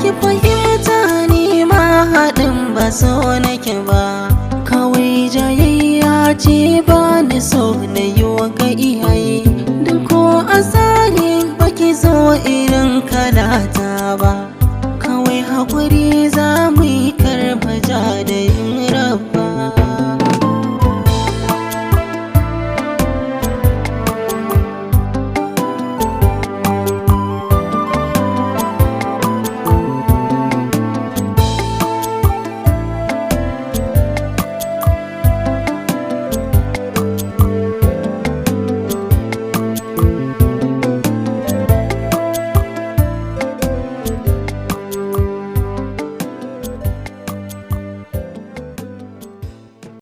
Ki fahimta, ni ma haɗin ba so nake ba. Kawai jayayya ce ba ni so na yi wa ga iyaye, don ko a tsari baki zo irin kalata ba. Kawai haƙuri za mu yi, karba ja da yin